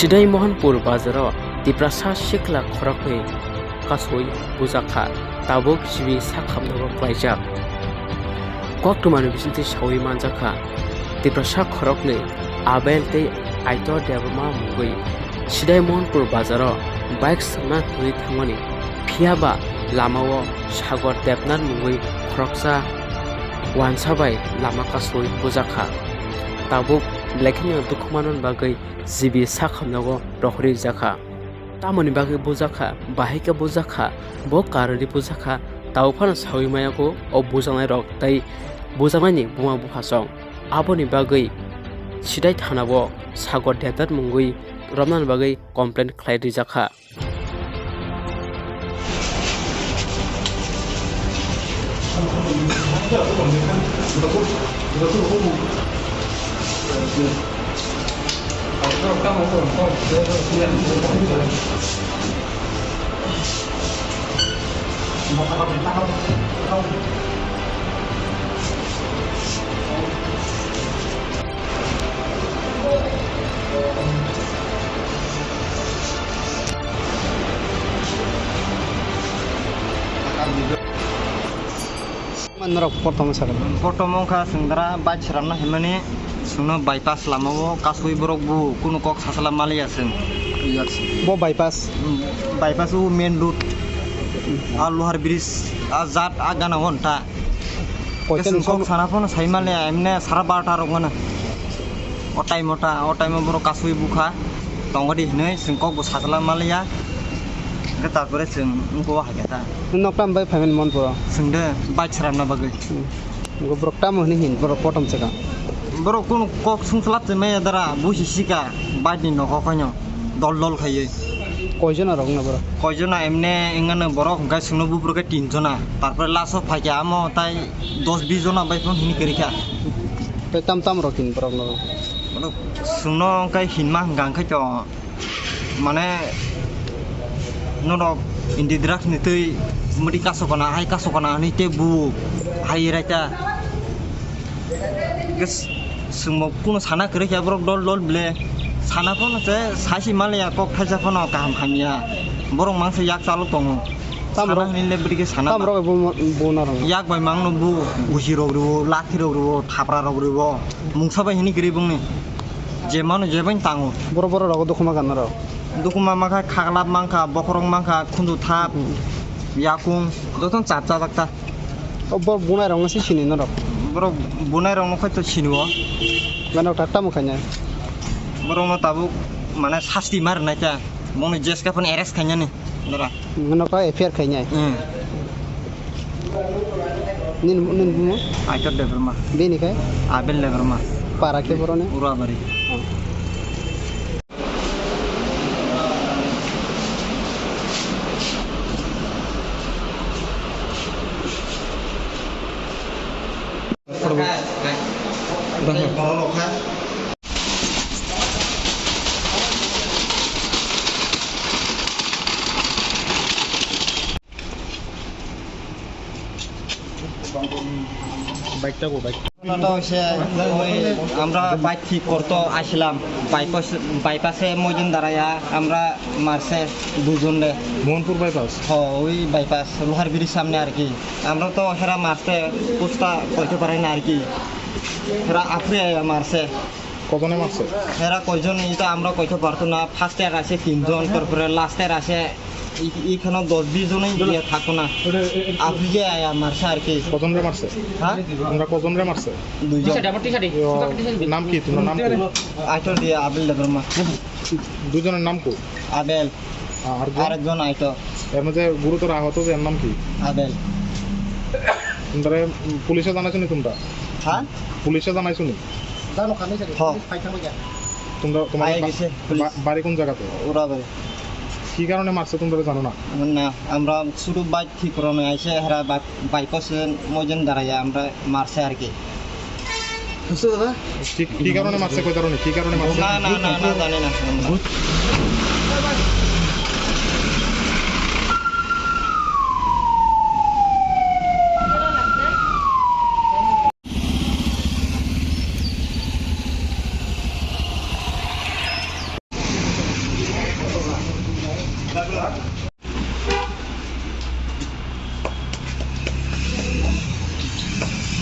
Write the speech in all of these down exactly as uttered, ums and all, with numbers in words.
Sidai Mohanpur bazaro Tiprasa sikla khoroknwi kasui bujakha, tabuk sibi sakhamnogo klaijak. Koktwmani bisingtwi saui manjakha, Tiprasa khoroknwi Abel tei Aitor Debbarma mungwi Sidai Mohanpur bazaro bike swrwngna thangwi thangmani, phiyaba lamao Sagor Debnath mungwi khoroksa wansa bai lama kasui bujakha. Tabuk belai kheno dukhu manmani bagwi G B sakhamnogo rohorwi jakha. Tamoni bagwi bujakha, bahai khe bujakha, bo karwi bujakha, tabuk phano saui mayago o bujaknairok tei bujaknaini buma buphasong. Aboni bagwi Sidai thanao Sagor Debnath mungwi romnani bagwi complaint khlai rijakha. Norok kotorma sakha. Kotorma wngkha chwng dara bike swnamna himani, chwngno bypass lamao kasui borok bu kunu kok sasala maliya chwng. Bo bypass? Bypass o main road. A Lohar bridge, a jat, a gana o nta. Koito chwng kok sana phano sai maliya, emne sara barota rok mano. O time o ta, o time o borok kasui bukha, tongodi hinui chwng kok bo sasala maliya. Hwnkhe tarpore chwng wngkha o hai khe ta. Noktam bai phaimani Mohanpuro? Chwng de bike swnamna bagwi. Hmm. Borok tamo hinui hin, borok kotorma sakha. Borok kunu kok sung chwla twi maya dara, busi sika, bike ni nokho khaino dol dol khaiwi. Koijona rok wngna borok? Koijona emne wngmano borok hwnkhe chwngno buphuru khe tin jona. Tarpore last o phaikha amo tai dos bis jona bai phano hinui kwrwikha. Tei tam tam rok hin borok no? Borok chwngno wngkhe hinma hwnkha hwnkhe to. Mane, norok indi drugs ni twi mwtwi kasokna, hai kasokna hinui tei bu hai raita. Ges-, chwngbo kunu sana kwrwi khe borok dol dol bile. Sana phano se saisi maliya kok thaisa phano kaham hamya. Borok mangsa yak chalo tongo. Tam sana rok, hinui le bwrwi khe sana tam ba. Rok bo, bo narwk. Yak bai mangno bu, busi rok rwo, lathi rok rwo, thapra rok rwo. Mungsa bai hinui kwrwi bongni. Je mano je bai tango. Borok borok rogo dukhu ma gana rok. Dukhu ma mankha, khaglap mankha, bokhorok mankha, khunju thap, hmm, yakung, jotono chap chajak ta. O borok bunai rok no se sini norok? Borok bunai rok no khai to sini o. Gana tak tamo khainai? Borok no tabuk mane sasti mar nai ta. Bono jeska phano arrest khainani. Dara. Mano ka F I R khainai? Hmm. Nin, nin bumo? Aitor Debbarma. Bini khai? Abel Debbarma. Para khe boroni? Urabari. Oh. বাইকটা কো, বাইক। ঘটনাটা হয়েছে, ওই আমরা বাইক ঠিক করতে আসলাম, বাইপাস, বাইপাসে মইদিন দাঁড়াইয়া আমরা মারছে দুজনরে। মোহনপুর বাইপাস? হ, ওই বাইপাস, লোহার ব্রিজ সামনে আর কি। আমরা তো হেরা মারছে, কুস্তা কইতে পারে না আর কি। হেরা আফরে মারছে। কজনে মারছে? হেরা কয়জন, এটা আমরা কইতে পারতো না। ফার্স্টে আছে তিনজন, তারপরে লাস্টে আছে ই-, এখানে দশ বিশ জনই গিয়ে থাকতো না। আফ্রিকে আয়া মারছে আর কি। কজনরে মারছে? হ্যাঁ? তোমরা কজনরে মারছে? দুইজন। ও, নাম কি? তোমার নাম কি? আইটর দিয়ে আবেল দেবর্মা। দুজনের নাম কি? আবেল। আর আরেকজন? আরেকজন আইটর। এর মধ্যে গুরুতর আহত যে, এর নাম কি? আবেল। তোমরা, উম, পুলিশে জানাইছো নি তোমরা? হ্যাঁ? পুলিশে জানাইছো নি? জানো, খালি জানি। হ্যাঁ। পুলিশ ফাইট থামে গেছে। তোমরা, তোমাদের আগে বা-, গেছে পুলিশ। বা-, বাড়ি কোন জায়গাতে? ওরা বাড়ি। কি কারণে মারছে তোমরা জানো না? না, আমরা শুধু বাইক ঠিক করানো আইছে, এরা বাইক, বাইক আছে, মজন দাঁড়াইয়া আমরা মারছে আর কি। বুঝছো দাদা? কি, কি কারণে মারছে, কই কারণে, কি কারণে মারছে? না, না, না, না, জানি না আমরা। Ang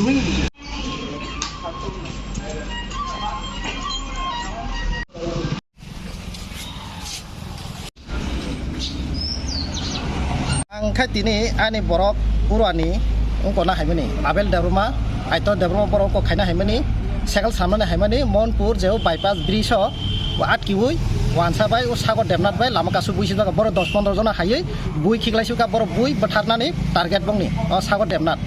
khe tini ani borok Uruani wngkona haimani Abel Debbarma, Aitor Debbarma borok wngkok khaina haimani, cycle samnani haimani Monpur jeo bypass bridge o atkiwi wansa bai o Sagor Debnath bai lama kasu buisi jaga borok dos pondro jona haiwi bui khiklai suka borok bui bwtharnani target bongni o Sagor Debnath.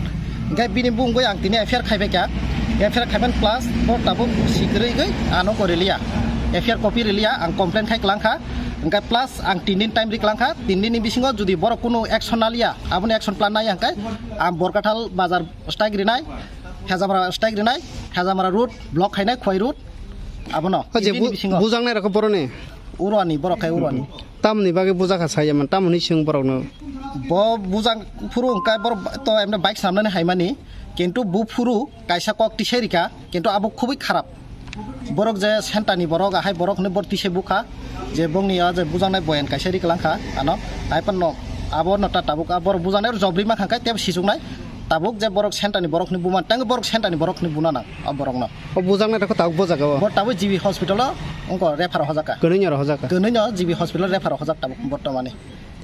Hingke bini bungwi ang tini F I R khaibai kha, F I R khaiban plus bo tabuk sikrigwi ano ko riliya, F I R copy riliya ang complain khai klangkha. Hingke plus ang tin din time ri klangkha, tin din ni bisingo jodi borok kunu action naliya, aboni action plan nai hingke ang Borkathal bazar strike rinai, Hejamara strike rinai, Hejamara road block khainai, Khwai road, abono O je tin din ni bu-, bisingo. Bujangnai rokho boroni? Uruani, borok khai Uruani. Tamoni bagwi bujakha saiya man, tamoni swng borokno? Bo bujang phuru hingke borok to emne bike samnani haimani, kintu bu phuru kaisa kok tisai rika, kintu abo khubui kharap. Borok je sentani borok, ahai borok hwnwi bor tisai bukha, je bongni o je bujaknai boyan kaisa ri klangkha ano, hai phano abo no ta tabuk a borok bujaknai job ri mankha khe tebo sisuknai, tabuk je borok sentani borok hwnwi buman, tei borok sentani borok hwnwi buna nang o borokno. O bujaknai rokho tabuk bo jaga o? Bo tabuk G B hospital o wngkha refer hojakha. Kwnwi no rw hojakha? Kwnwi no G B hospital refer hojak tabuk bortomani.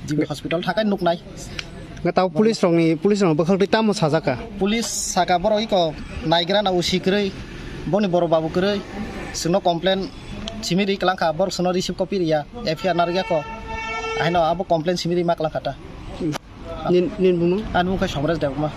G B hospital thakai nuknai. Nga tabuk police rokni, police rokno bwkhak twi tamo sajaka? Police saka borok iko naigra na usi kwrwi, boni borok babu kwrwi, chwngno complain simi ri klangkha, borok chwngno receive copy riya, F I R narwk ya kho. Ahino abo complain simi ri ma klangkha ta. Nin, nin bumung? Ani bumung khe Somres Debbarma.